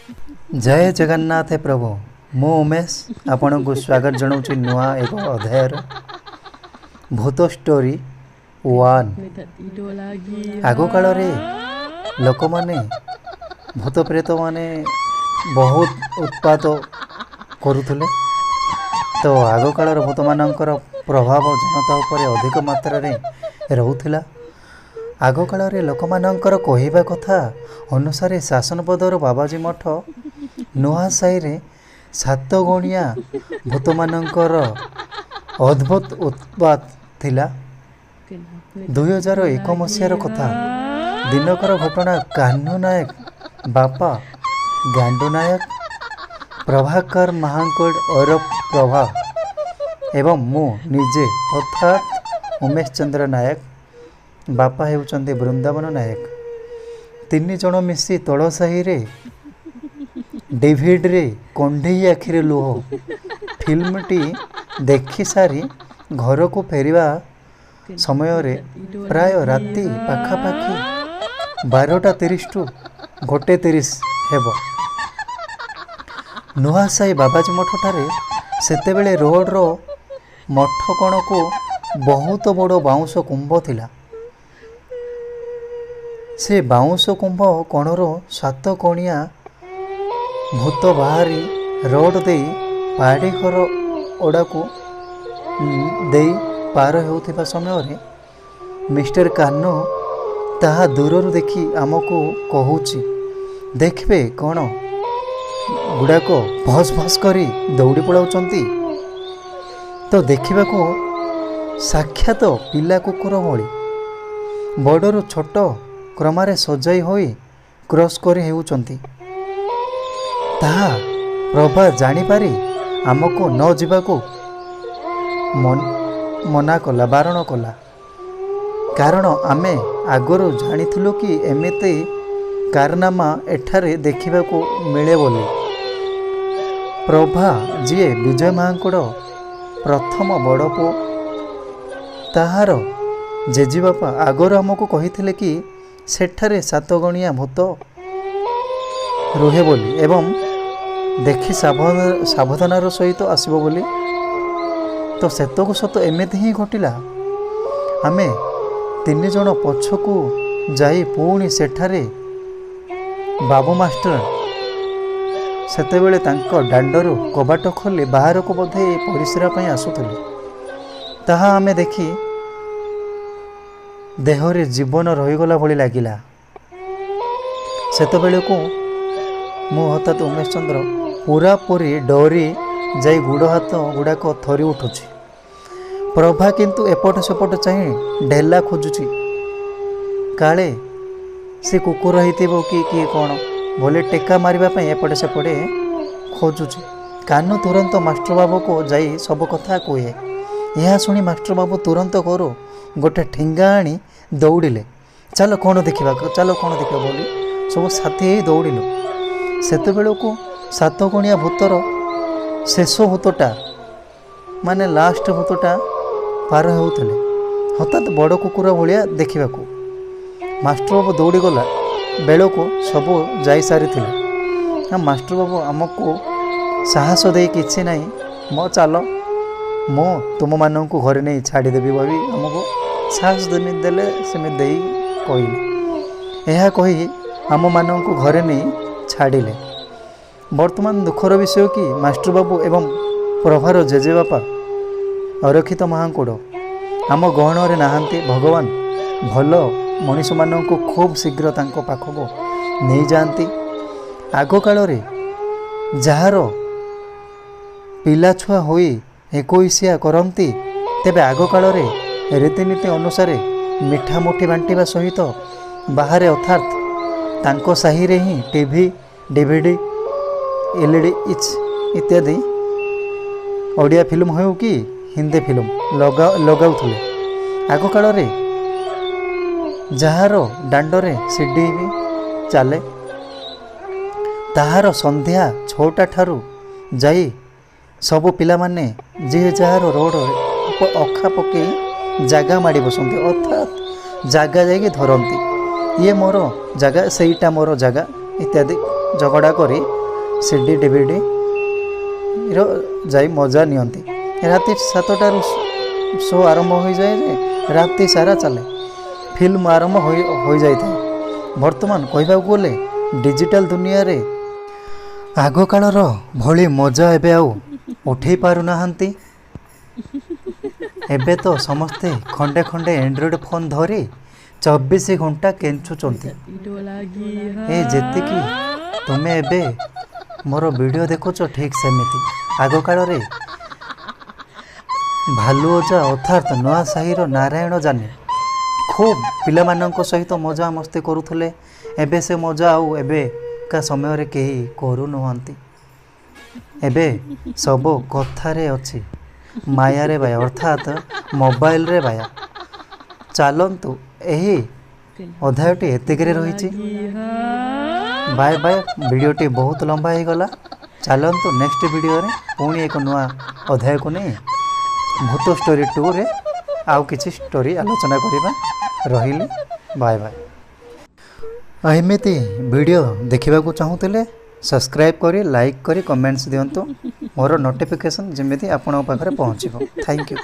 ଜୟ ଜଗନ୍ନାଥ ପ୍ରଭୁ। ମୁଁ ଉମେଶ ଆପଣଙ୍କୁ ସ୍ୱାଗତ ଜଣାଉଛି ନୂଆ ଏକ ଅଧ୍ୟାୟର ଭୂତ ଷ୍ଟୋରି 1। ଆଗକାଳରେ ଲୋକମାନେ ଭୂତ ପ୍ରେତମାନେ ବହୁତ ଉତ୍ପାତ କରୁଥିଲେ। ତ ଆଗକାଳର ଭୂତମାନଙ୍କର ପ୍ରଭାବ ଜନତା ଉପରେ ଅଧିକ ମାତ୍ରାରେ ରହୁଥିଲା। ଆଗକାଳରେ ଲୋକମାନଙ୍କର କହିବା କଥା ଅନୁସାରେ ଶାସନପଦର ବାବାଜୀ ମଠ ନୂଆସାହିରେ ସାତଗଣିଆ ଭୂତମାନଙ୍କର ଅଦ୍ଭୁତ ଉତ୍ପାତ ଥିଲା। 2001 ମସିହାର କଥା, ଦିନକର ଘଟଣା। କାହ୍ନୁ ନାୟକ, ବାପା ଗାଣ୍ଡୁ ନାୟକ, ପ୍ରଭାକର ମହାଙ୍କଡ଼ ଓରଫ ପ୍ରଭା ଏବଂ ମୁଁ ନିଜେ ଅର୍ଥାତ୍ ଉମେଶ ଚନ୍ଦ୍ର ନାୟକ, ବାପା ହେଉଛନ୍ତି ବୃନ୍ଦାବନ ନାୟକ, ତିନି ଜଣ ମିଶି ତଳସାହିରେ ଡିଭିଡ଼ିରେ କଣ୍ଢେଇ ଆଖିରେ ଲୁହ ଫିଲ୍ମଟି ଦେଖି ସାରି ଘରକୁ ଫେରିବା ସମୟରେ ପ୍ରାୟ ରାତି ପାଖାପାଖି 12ଟା 30 ଟୁ 1:30 ହେବ। ନୂଆସାହି ବାବାଜୀ ମଠଠାରେ ସେତେବେଳେ ରୋଡ଼ର ମଠ କଣକୁ ବହୁତ ବଡ଼ ବାଉଁଶ କୁମ୍ଭ ଥିଲା। ସେ ବାଉଁଶ କୁମ୍ଭ କଣରୁ ସାତ କଣିଆ ଭୂତ ବାହାରି ରୋଡ଼ ଦେଇ ପାଢ଼ୀଘର ଓଡ଼ାକୁ ଦେଇ ପାର ହେଉଥିବା ସମୟରେ ମିଷ୍ଟର କାହ୍ନୁ ତାହା ଦୂରରୁ ଦେଖି ଆମକୁ କହୁଛି, ଦେଖିବେ କ'ଣ ଗୁଡ଼ାକ ଭସ୍ ଭସ୍ କରି ଦୌଡ଼ି ପଳାଉଛନ୍ତି ତ, ଦେଖିବାକୁ ସାକ୍ଷାତ ପିଲା କୁକୁର ଭଳି। ବଡ଼ରୁ ଛୋଟ କ୍ରମରେ ସଜାଇ ହୋଇ କ୍ରସ୍ କରି ହେଉଛନ୍ତି। ତାହା ପ୍ରଭା ଜାଣିପାରି ଆମକୁ ନ ଯିବାକୁ ମନା କଲା, ବାରଣ କଲା। କାରଣ ଆମେ ଆଗରୁ ଜାଣିଥିଲୁ କି ଏମିତି କାରନାମା ଏଠାରେ ଦେଖିବାକୁ ମିଳେ ବୋଲି। ପ୍ରଭା ଯିଏ ବିଜୟ ମହାଙ୍କଡ଼ ପ୍ରଥମ ବଡ଼ ପୁଅ, ତାହାର ଜେଜେବାପା ଆଗରୁ ଆମକୁ କହିଥିଲେ କି ସେଠାରେ ସାତଗଣିଆ ଭୂତ ରୁହେ ବୋଲି ଏବଂ ଦେଖି ସାବଧାନର ସହିତ ଆସିବ ବୋଲି। ତ ସେତକୁ ସତ ଏମିତି ହିଁ ଘଟିଲା। ଆମେ ତିନି ଜଣ ପଛକୁ ଯାଇ ପୁଣି ସେଠାରେ ବାବୁ ମାଷ୍ଟର ସେତେବେଳେ ତାଙ୍କ ଦାଣ୍ଡରୁ କବାଟ ଖୋଲି ବାହାରକୁ ବୋଧେ ପରିସ୍ରା ପାଇଁ ଆସୁଥିଲେ। ତାହା ଆମେ ଦେଖି ଦେହରେ ଜୀବନ ରହିଗଲା ଭଳି ଲାଗିଲା। ସେତେବେଳକୁ ମୁଁ ହଠାତ୍ ଉମେଶ ଚନ୍ଦ୍ର ପୁରାପୁରି ଡରି ଯାଇ ଗୋଡ଼ ହାତ ଗୁଡ଼ାକ ଥରି ଉଠୁଛି। ପ୍ରଭା କିନ୍ତୁ ଏପଟ ସେପଟ ଚାହିଁ ଢେଲା ଖୋଜୁଛି, କାଳେ ସେ କୁକୁର ହେଇଥିବ କି କିଏ କ'ଣ ବୋଲି ଟେକା ମାରିବା ପାଇଁ ଏପଟେ ସେପଟେ ଖୋଜୁଛି। କାହ୍ନୁ ତୁରନ୍ତ ମାଷ୍ଟର ବାବୁକୁ ଯାଇ ସବୁ କଥା କୁହେ। ଏହା ଶୁଣି ମାଷ୍ଟର ବାବୁ ତୁରନ୍ତ ଘରୁ ଗୋଟେ ଠେଙ୍ଗା ଆଣି ଦୌଡ଼ିଲେ। ଚାଲ କ'ଣ ଦେଖିବା, ଚାଲ କ'ଣ ଦେଖିବା ବୋଲି ସବୁ ସାଥୀ ହେଇ ଦୌଡ଼ିଲୁ। ସେତେବେଳକୁ ସାତଗଣିଆ ଭୂତର ଶେଷ ଭୂତଟା, ମାନେ ଲାଷ୍ଟ ଭୂତଟା ପାର ହେଉଥିଲେ, ହଠାତ୍ ବଡ଼ କୁକୁର ଭଳିଆ ଦେଖିବାକୁ। ମାଷ୍ଟର ବାବୁ ଦୌଡ଼ିଗଲା ବେଳକୁ ସବୁ ଯାଇସାରିଥିଲେ। ମାଷ୍ଟର ବାବୁ ଆମକୁ ସାହସ ଦେଇ କିଛି ନାହିଁ ମୋ, ଚାଲ, ମୁଁ ତୁମମାନଙ୍କୁ ଘରେ ନେଇ ଛାଡ଼ିଦେବି ଭାବି ଆମକୁ ସାହସ ଦେଲେ, ସେମିତି ଦେଇ କହିଲେ। ଏହା କହି ଆମମାନଙ୍କୁ ଘରେ ନେଇ ଛାଡ଼ିଲେ। ବର୍ତ୍ତମାନ ଦୁଃଖର ବିଷୟ କି ମାଷ୍ଟର ବାବୁ ଏବଂ ପ୍ରଭାର ଜେଜେବାପା ଅରକ୍ଷିତ ମହାଙ୍କୁଡ଼ ଆମ ଗହଣରେ ନାହାନ୍ତି। ଭଗବାନ ଭଲ ମଣିଷମାନଙ୍କୁ ଖୁବ୍ ଶୀଘ୍ର ତାଙ୍କ ପାଖକୁ ନେଇଯାଆନ୍ତି। ଆଗକାଳରେ ଯାହାର ପିଲାଛୁଆ ହୋଇ ଏକୋଇଶିଆ କରନ୍ତି, ତେବେ ଆଗକାଳରେ ରୀତିନୀତି ଅନୁସାରେ ମିଠା ମୁଠି ବାଣ୍ଟିବା ସହିତ ବାହାରେ ଅର୍ଥାତ୍ ତାଙ୍କ ସାହିରେ ହିଁ ଟିଭି, ଡିଭିଡ଼ି, ଏଲ୍ଇଡ଼ି ଇତ୍ୟାଦି ଓଡ଼ିଆ ଫିଲ୍ମ ହେଉ କି ହିନ୍ଦୀ ଫିଲ୍ମ ଲଗାଉଥିଲେ। ଆଗକାଳରେ ଯାହାର ଦାଣ୍ଡରେ ସିଡ଼ି ବି ଚାଲେ, ତାହାର ସନ୍ଧ୍ୟା 6ଟା ଠାରୁ ଯାଇ ସବୁ ପିଲାମାନେ ଯିଏ ଯାହାର ରୋଡ଼ ଅଖା ପକେଇ ଜାଗା ମାଡ଼ି ବସନ୍ତି, ଅର୍ଥାତ୍ ଜାଗା ଯାଇକି ଧରନ୍ତି, ଇଏ ମୋର ଜାଗା, ସେଇଟା ମୋର ଜାଗା ଇତ୍ୟାଦି। ଝଗଡ଼ା କରି ସିଡି ଡିଭିଡ଼ିର ଯାଇ ମଜା ନିଅନ୍ତି। ରାତି 7ଟାରୁ ଶୋ ଆରମ୍ଭ ହୋଇଯାଏ ଯେ ରାତି ସାରା ଚାଲେ। ଫିଲ୍ମ ଆରମ୍ଭ ହୋଇଯାଇଥାଏ। ବର୍ତ୍ତମାନ କହିବାକୁ ଗଲେ ଡିଜିଟାଲ ଦୁନିଆରେ ଆଗକାଳର ଭଳି ମଜା ଏବେ ଆଉ ଉଠେଇ ପାରୁନାହାନ୍ତି। ଏବେ ତ ସମସ୍ତେ ଖଣ୍ଡେ ଖଣ୍ଡେ ଆଣ୍ଡ୍ରଏଡ଼୍ ଫୋନ୍ ଧରି 24 ଘଣ୍ଟା କେଞ୍ଚୁଛନ୍ତି। ଏ ଯେତିକି ତୁମେ ଏବେ ମୋର ଭିଡ଼ିଓ ଦେଖୁଛ, ଠିକ୍ ସେମିତି ଆଗକାଳରେ ଭାଲୁ ଅଜା, ଅର୍ଥାତ୍ ନୂଆ ସାହିର ନାରାୟଣ ଜାନି ଖୁବ୍ ପିଲାମାନଙ୍କ ସହିତ ମଜାମସ୍ତି କରୁଥିଲେ। ଏବେ ସେ ମଜା ଆଉ ଏବେକା ସମୟରେ କେହି କରୁନାହାନ୍ତି। ଏବେ ସବୁ କଥାରେ ଅଛି, ମାୟାରେ ବାୟା, ଅର୍ଥାତ୍ ମୋବାଇଲରେ ବାୟା। ଚାଲନ୍ତୁ, ଏହି ଅଧ୍ୟାୟଟି ଏତିକିରେ ରହିଛି। Bye bye. ଭିଡ଼ିଓଟି ବହୁତ ଲମ୍ବା ହେଇଗଲା। ଚାଲନ୍ତୁ, ନେକ୍ସଟ ଭିଡ଼ିଓରେ ପୁଣି ଏକ ନୂଆ ଅଧ୍ୟାୟକୁ ନେଇ ଭୂତ ଷ୍ଟୋରି 2ରେ ଆଉ କିଛି ଷ୍ଟୋରି ଆଲୋଚନା କରିବା। ରହିଲି, ବାଏ ବାଏ। ଆଉ ଏମିତି ଭିଡ଼ିଓ ଦେଖିବାକୁ ଚାହୁଁଥିଲେ ସବସ୍କ୍ରାଇବ୍ କରି, ଲାଇକ୍ କରି, କମେଣ୍ଟସ୍ ଦିଅନ୍ତୁ। ମୋର ନୋଟିଫିକେସନ୍ ଯେମିତି ଆପଣଙ୍କ ପାଖରେ ପହଞ୍ଚିବ। Thank you.